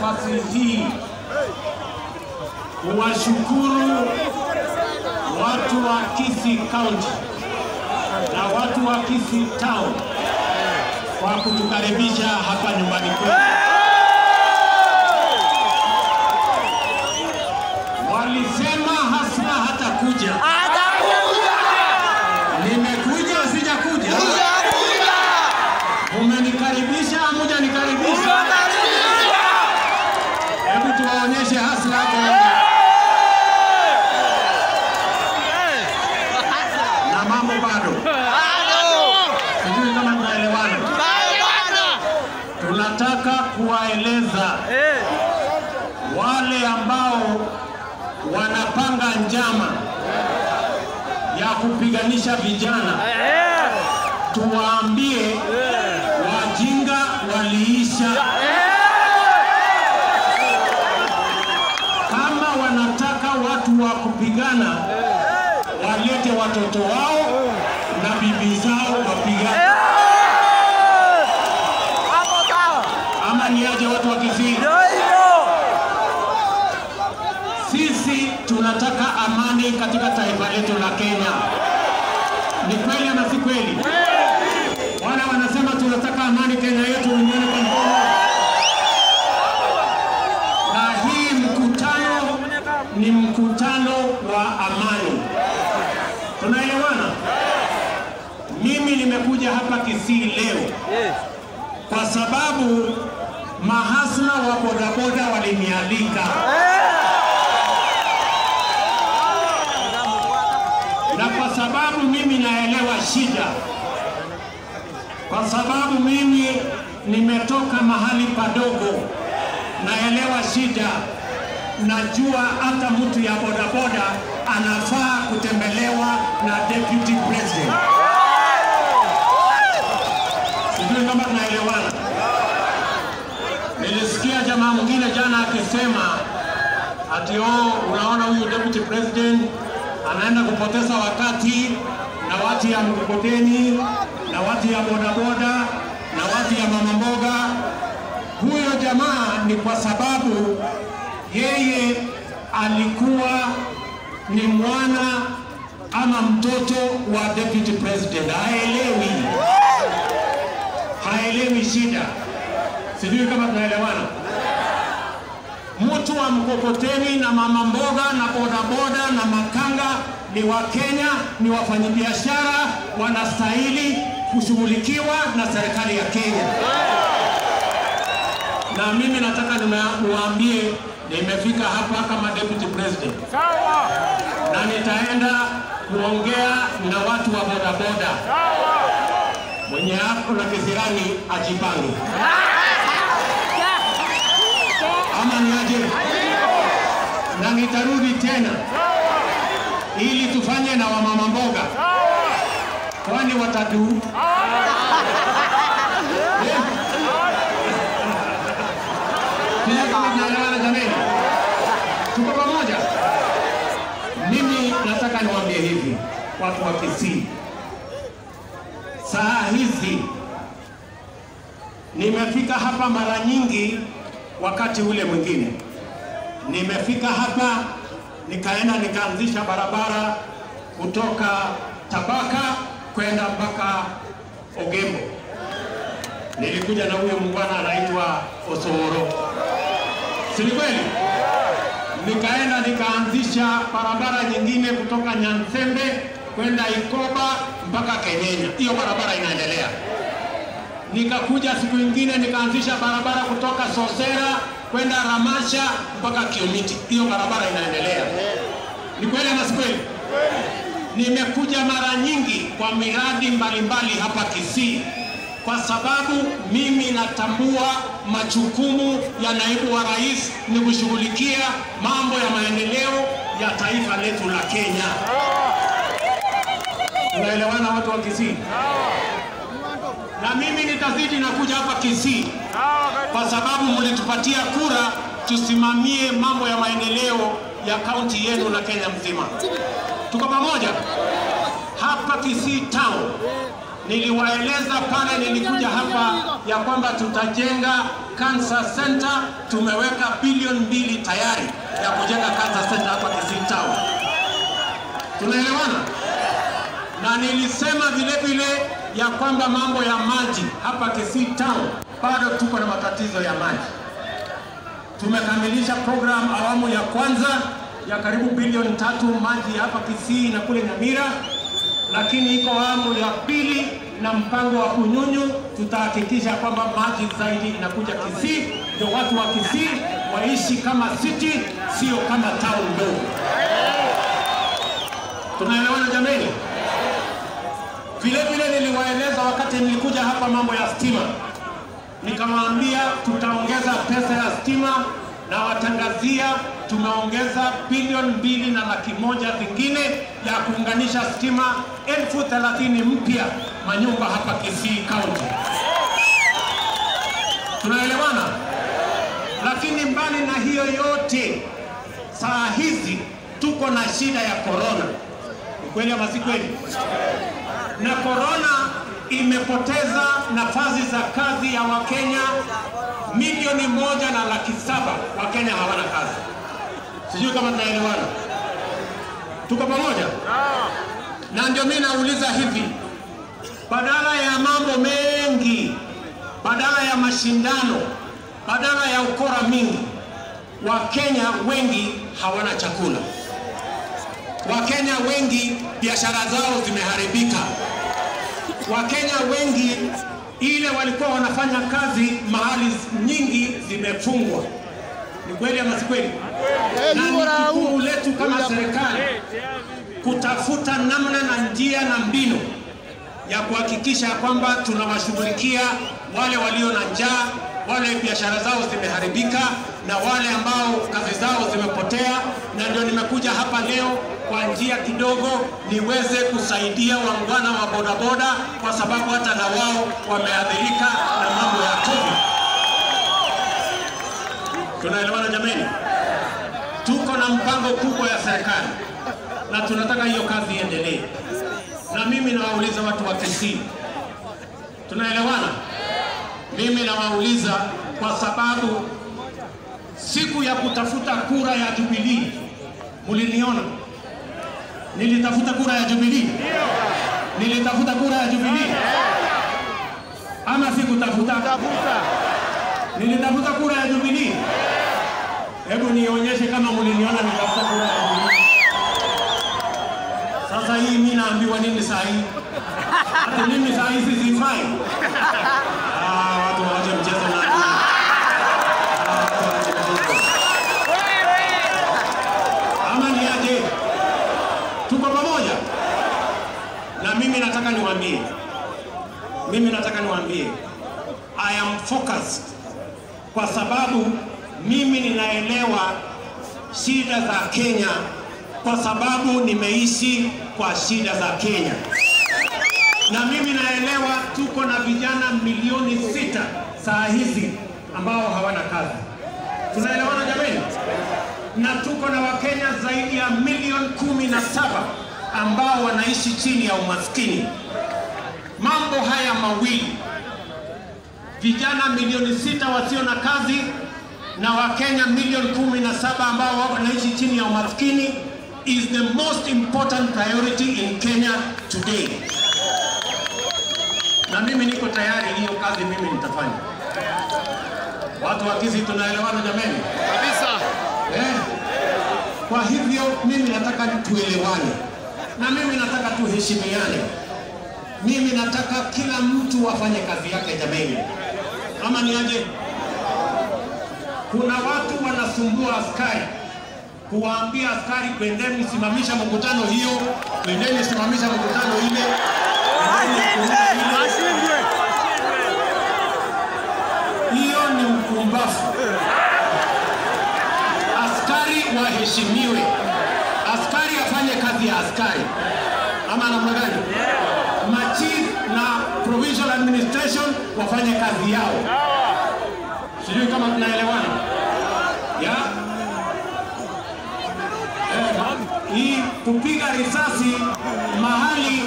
nafasi hii kuwashukuru watu wa Kisii County na watu wa Kisii Town kwa kutukaribisha hapa nyumbani kwetu. Walisema Hasla hatakuja. Atakuja. Nimekuja, sijakuja? Umenikaribisha, hamjanikaribisha? Hebu tuwaonyeshe Hasla hapo. Na mambo bado. Sijui kama tunaelewana. Tunataka kuwaeleza wale ambao wanapanga njama ya kupiganisha vijana, tuwaambie wajinga waliisha. Kama wanataka watu wa kupigana, walete watoto wao na bibi zao wapigane. Ama ni aje watu wa Kisii? Sisi tunataka amani katika taifa letu la Kenya. Ni kweli ama si kweli? Wale wanasema tunataka amani Kenya yetu, wengine kwa mkono. Na hii mkutano ni mkutano wa amani. Tunaelewana? Mimi nimekuja hapa Kisii leo kwa sababu mahasla wa bodaboda walinialika. Na kwa sababu mimi naelewa shida, kwa sababu mimi nimetoka mahali padogo, naelewa shida, najua hata mtu ya bodaboda anafaa kutembelewa na deputy president. Sijui kama tunaelewana. Nilisikia jamaa mwingine jana akisema ati unaona huyu deputy president anaenda kupoteza wakati na watu ya mkokoteni na watu ya bodaboda na watu ya mama mboga. Huyo jamaa ni kwa sababu yeye alikuwa ni mwana ama mtoto wa deputy president. Haelewi shida. Sijui kama tunaelewana. Mtu wa mkokoteni na mama mboga na bodaboda na makanga ni wa Kenya, ni wafanyabiashara, wanastahili kushughulikiwa na serikali ya Kenya. Na mimi nataka niwaambie, nimefika hapa kama deputy president. Na nitaenda kuongea na watu wa bodaboda. Mwenye hapo na kisirani ajipange. Ama ni aje? Na nitarudi tena ili tufanye na wamama mboga. Kwani watatu? Tuko pamoja. Mimi nataka niwaambie hivi watu wa Kisii. Saa hizi nimefika hapa mara nyingi. Wakati ule mwingine nimefika hapa nikaenda nikaanzisha barabara kutoka Tabaka kwenda mpaka Ogembo. Nilikuja na huyo mungwana anaitwa Osoro. Si kweli? Nikaenda nikaanzisha barabara nyingine kutoka Nyansembe kwenda Ikoba mpaka Kenyenya. Hiyo barabara inaendelea. Nikakuja siku nyingine nikaanzisha barabara kutoka Sosera kwenda Ramasha mpaka Kiomiti. Hiyo barabara inaendelea. Ni kweli ama si kweli? Nimekuja mara nyingi kwa miradi mbalimbali hapa Kisii kwa sababu mimi natambua majukumu ya naibu wa rais ni kushughulikia mambo ya maendeleo ya taifa letu la Kenya. Tunaelewana watu wa Kisii? Na mimi nitazidi na kuja hapa Kisii kwa sababu mlitupatia kura tusimamie mambo ya maendeleo ya kaunti yenu na Kenya mzima. Tuko pamoja? Hapa Kisii Town niliwaeleza pale nilikuja hapa ya kwamba tutajenga Cancer Center. Tumeweka bilioni 2 tayari ya kujenga Cancer Center hapa Kisii Town. Tunaelewana? Na nilisema vile vile ya kwamba mambo ya maji hapa Kisii Town bado tuko na matatizo ya maji. Tumekamilisha program awamu ya kwanza ya karibu bilioni 3 maji hapa Kisii na kule Nyamira, lakini iko awamu ya pili na mpango wa Kunyunyu, tutahakikisha kwamba maji zaidi inakuja Kisii, ndio watu wa Kisii waishi kama city, sio kama town ndogo. Tunaelewana jameni? Vile vile niliwaeleza wakati nilikuja hapa mambo ya stima, nikamwambia tutaongeza pesa ya stima, na watangazia tumeongeza bilioni 2 na 100,000 zingine ya kuunganisha stima 30,000 mpya manyumba hapa Kisii County. Tunaelewana? Lakini mbali na hiyo yote, saa hizi tuko na shida ya corona. Ni kweli ama si kweli? Na corona imepoteza nafasi za kazi ya Wakenya 1,700,000. Wakenya hawana kazi. Sijui kama tunaelewana. Tuko pamoja? Na ndio mimi nauliza hivi, badala ya mambo mengi, badala ya mashindano, badala ya ukora mingi, Wakenya wengi hawana chakula. Wakenya wengi biashara zao zimeharibika. Wakenya wengi ile walikuwa wanafanya kazi mahali nyingi zimefungwa. Ni kweli ama si kweli? Na ni jukumu letu kama serikali kutafuta namna na njia na mbinu ya kuhakikisha kwamba tunawashughulikia wale walio na njaa, wale biashara zao zimeharibika, na wale ambao kazi zao zimepotea. Na ndio nimekuja hapa leo kwa njia kidogo niweze kusaidia wangwana wa bodaboda, kwa sababu hata na wao wameathirika na mambo ya COVID. Tunaelewana jameni? Tuko na mpango kubwa ya serikali na tunataka hiyo kazi iendelee. Na mimi nawauliza watu wa Kisii, tunaelewana? Mimi nawauliza kwa sababu siku ya kutafuta kura ya Jubilee muliniona. Nilitafuta kura ya Jubilee? Nilitafuta kura ya Jubilee? Ama sikutafuta? Nilitafuta kura ya Jubilee? Hebu nionyeshe kama muliniona nilitafuta kura ya Jubilee. Sasa hii mimi naambiwa nini saa hii? Ati mimi saa hii sifai? Watu waache mchezo na akili. Watu waache mchezo. Ama ni aje? Tuko pamoja? Na mimi nataka niwaambie. Mimi nataka niwaambie. I am focused. Kwa sababu mimi ninaelewa shida za Kenya, kwa sababu nimeishi kwa shida za Kenya. Na mimi naelewa tuko na vijana 6 milioni saa hizi ambao hawana kazi. Tunaelewana jameni? Na tuko na Wakenya zaidi ya 17 milioni ambao wanaishi chini ya umaskini. Mambo haya mawili, vijana 6 milioni wasio na kazi na Wakenya 17 milioni ambao wanaishi chini ya umaskini, is the most important priority in Kenya today. Na mimi niko tayari hiyo kazi mimi nitafanya. Watu wa Kisii tunaelewana jameni? Kabisa. Eh? Kwa hivyo mimi nataka tuelewane. Na mimi nataka tuheshimiane. Mimi nataka kila mtu afanye kazi yake jameni. Ama ni aje? Kuna watu wanasumbua askari, kuwaambia askari kwendeni simamisha mkutano hiyo, kwendeni simamisha mkutano ile. Ashindwe. Hiyo ni upumbavu. Askari waheshimiwe. Askari afanye kazi ya askari. Ama namna gani? Machief na provincial administration wafanye kazi yao. Sijui kama tunaelewana. Ya? Hii kupiga risasi mahali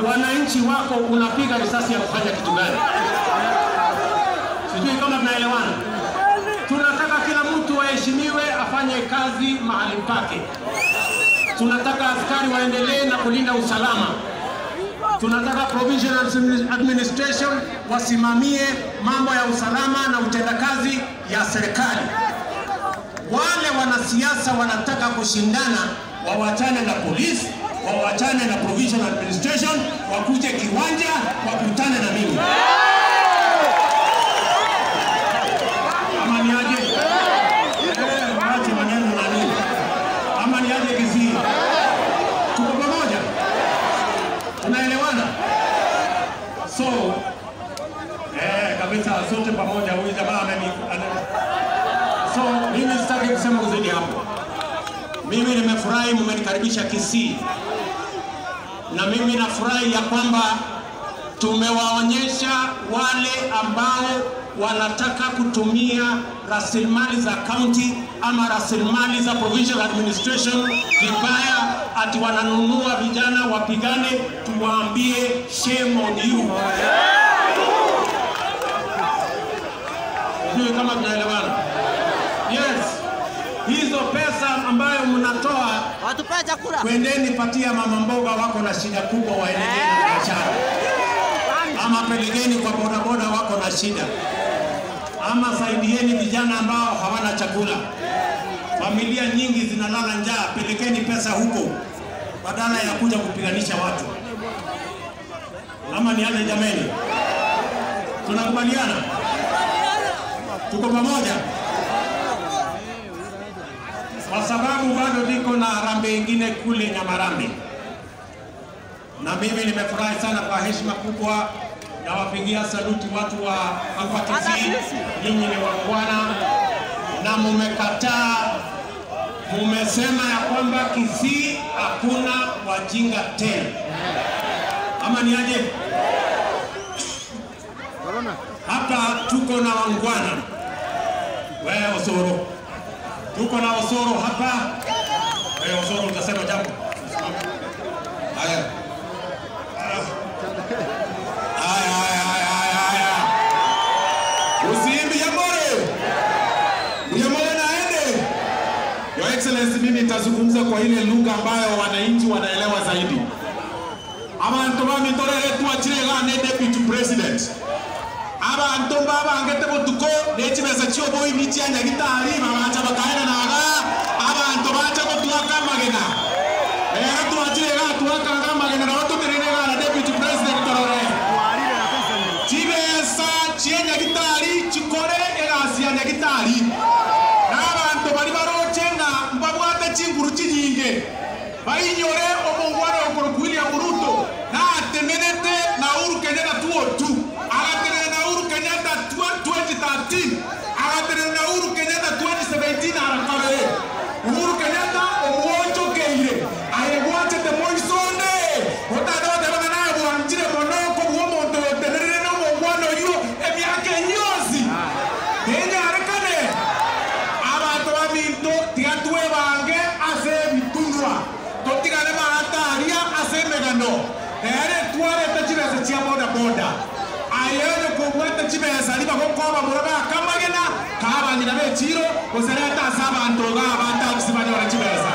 wananchi wako, unapiga risasi ya kufanya kitu gani? Sijui kama tunaelewana. tunaelewana? Tunataka kila mtu aheshimiwe, afanye kazi mahali pake. Tunataka askari waendelee na kulinda usalama. Tunataka provincial administration wasimamie mambo ya usalama na utendakazi ya serikali. Wale wanasiasa wanataka kushindana, wawachane na polisi, wawachane na provincial administration, wakuje kiwanja, wakutane na mimi. Ama ni aje? Waache maneno na nini? Ama ni aje Kisii? Tuko pamoja? Tunaelewana? So, kabisa sote pamoja. Huyu jamaa ameni. So, mimi sitaki kusema zaidi hapo. Mimi nimefurahi mmenikaribisha Kisii. Na mimi nafurahi ya kwamba tumewaonyesha wale ambao wanataka kutumia rasilimali za county ama rasilimali za provincial administration vibaya, ati wananunua vijana wapigane, tuwaambie shame on you. Sijui kama tunaelewana. Yes. Hizo pesa ambayo mnatoa Watupea chakula. kwendeni patia mama mboga wako na shida kubwa, waendelee na biashara. Ama pelekeni kwa bodaboda wako na shida. Ama saidieni vijana ambao hawana chakula. Familia nyingi zinalala njaa, pelekeni pesa huko badala ya kuja kupiganisha watu. Ama ni aje jameni? Tunakubaliana? Tuko pamoja? Kwa sababu bado niko na harambee ingine kule Nyamarambe. Na mimi nimefurahi sana kwa heshima kubwa, na wapigia saluti watu wa hapa Kisii. Nyinyi ni wangwana na mumekataa, mumesema ya kwamba Kisii hakuna wajinga tena. Ama ni aje? Hapa tuko na wangwana. Wewe Osoro, tuko na Osoro hapa. Wewe Osoro utasema jambo. Haya. Haya, haya, haya, haya. Usiimbi Yamore. Yamore naende. Your Excellency, mimi nitazungumza kwa ile lugha ambayo wananchi wanaelewa zaidi. Abantu bamitorere tuachire gane deputy president. Abantu babangete botuko nechibesa chiobo imichi anyagitari babacha bakaena naga abantu bacha gotuaka magena. Era tuachire ga tuaka magena na watu terere ga deputy president torore. Chibesa chianyagitari chikore egasi anyagitari. Na abantu bari barochenga mbabwate chinguru chinyinge. Bainyore omongwana okoro William Ruto na atemenete na Uhuru Kenyatta 2002. Agatenene na Uhuru Kenyatta 2013. Agatenene na Uhuru Kenyatta 2017 arakabere. Uhuru Kenyatta omwoncho keire. Aye gwachete moisonde. Otade batebana naye bwanchire mono kobwa omonto otenerere na omongwana oywo emiaka enyosi. Enyarekane. Abantu baminto tiga twebange ase ebitunwa. Totigane marataria ase emegano. Ere twarete chibesa chia boda boda. Ayene kobwate chibesa riba gokoba muraga kamagena kabanyina bechiro gosereta ase abantu ga abataxi banyora chibesa.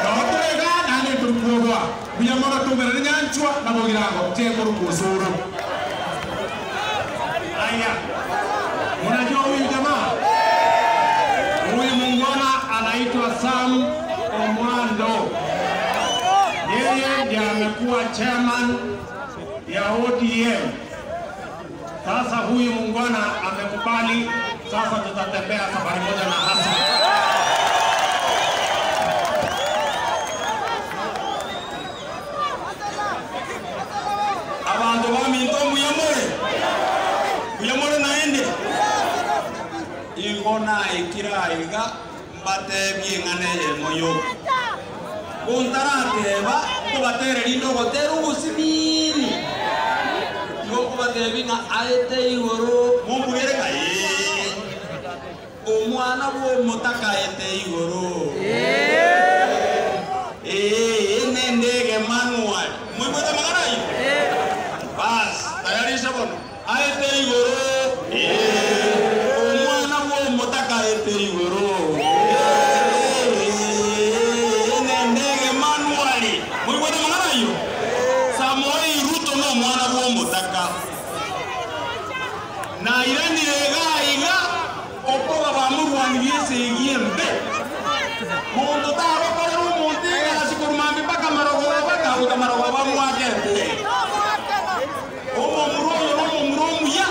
Notorega nane turukogwa. Binyamoro tumere nyanchwa na bogirango chekuru kusuru. Haya. Unajua huyu jamaa? Huyu muungwana anaitwa Sam Omwando. Yeye ndiye amekuwa chairman ya ODM. Sasa huyu muungwana amekubali, sasa tutatembea safari moja na Hassan. Abantu baminto muyamore. Muyamore naende. Igona ikira iga mbate byengane emoyo. Kuntarateba kubatere lindo goteru gusimini. Yokubatebinga aete igoro mumbugere kae. Omwana wo motaka ete igoro. Nendege manual. Mwibwete magana hiyo? Bas, tayarisha bono. Aete igoro. Mwana bw'omutaka na iranire gaiga okoba bamurwanirie esegie mbe muntu tarokorera omuntu egasi korumambi mpaka marogoba kagoka marogoba mwakete omomuru oyo nomomuru omuya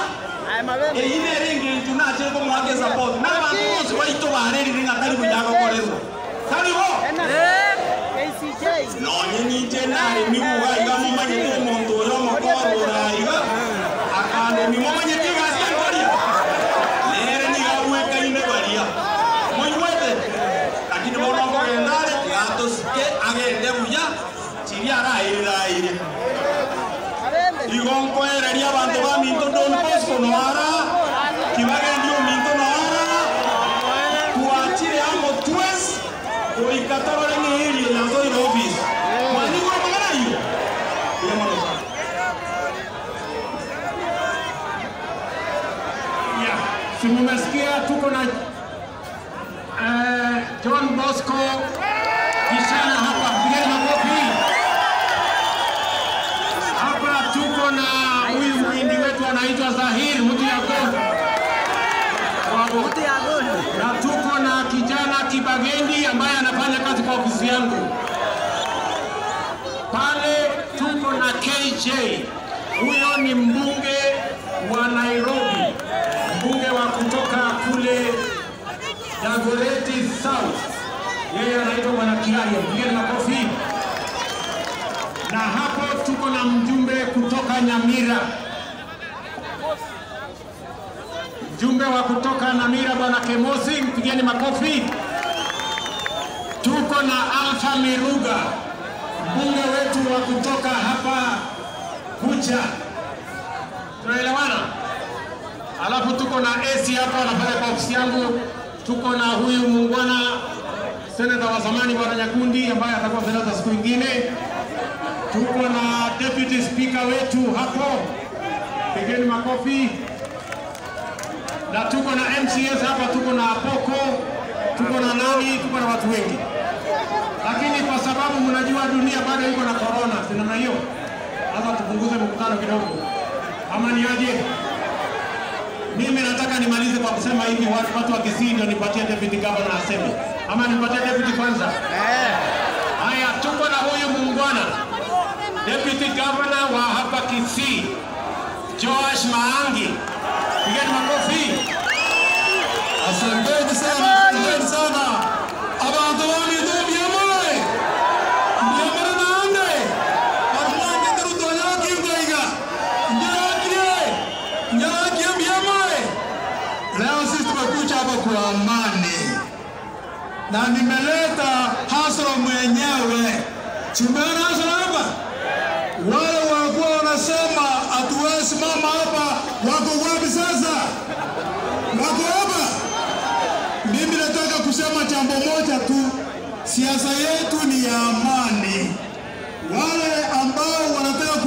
eyi nere engencho nachire komwaka esapoti nabantu bonsi baito barerire ng'a tari buya gokorerwa taribo nonye ninche naremi bugaiga momanyete omonto oyo omokorora iga akandemi momanyete egasi enkoria nere niga bwekaine baria moigwete lakini bono nkogendare tigatosike agende buya chiri araire igo nkoereria abanto ba minto Don Bosco noara kibagendi ominto noara twachire amo twes goikatorore ng'erie yazoire office mwanigwe magana iyo yamono sana. Yeah, si mumesikia tuko na John Bosco Kishana hapa, pigeni makofi. Hapa tuko na huyu muhindi wetu anaitwa Zahir mtu ya gold. Na tuko na kijana Kibagendi ambaye anafanya kazi kwa ofisi yangu. Pale tuko na KJ. Huyo ni mbunge wa Nairobi. Mbunge wa kutoka kule Dagoretti South. Yeye anaitwa Bwana Kiario. Pigeni makofi. Na hapo tuko na mjumbe kutoka Nyamira. Mjumbe wa kutoka Nyamira Bwana Kemosi, mpigeni makofi. Tuko na Alpha Miruga, mbunge wetu wa kutoka hapa Kucha. Tunaelewana? Alafu tuko na AC hapa anafanya kwa ofisi yangu. Tuko na huyu muungwana seneta wa zamani Bwana Nyakundi ambaye atakuwa seneta siku nyingine. Tuko na deputy speaker wetu hapo, pigeni makofi. Na tuko na MCS hapa, tuko na Apoko, tuko na nani, tuko na watu wengi. Lakini kwa sababu mnajua dunia bado iko na corona, si namna hiyo? Sasa tupunguze mkutano kidogo. Ama ni aje? Mimi nataka nimalize kwa kusema hivi, watu wa Kisii ndio nipatie deputy governor aseme. Ama nipatie deputy kwanza? Haya, tuko na huyu muungwana deputy governor wa hapa Kisii, Joash Maangi. Pigeni makofi. Asanteni sana, asanteni sana. Abantu bamitu byamore. Byamore nande. Barwange terutonya kimgaiga. Nyakie. Nyakie byamore. Leo sisi tumekuja hapa kwa amani. Na nimeleta hasara mwenyewe. Tumeona hasara hapa? Wale walikuwa wanasema hatuwezi simama hapa, wako wapi sasa? Wako hapa? Mimi nataka kusema jambo moja tu, siasa yetu ni ya amani. Wale ambao wanataka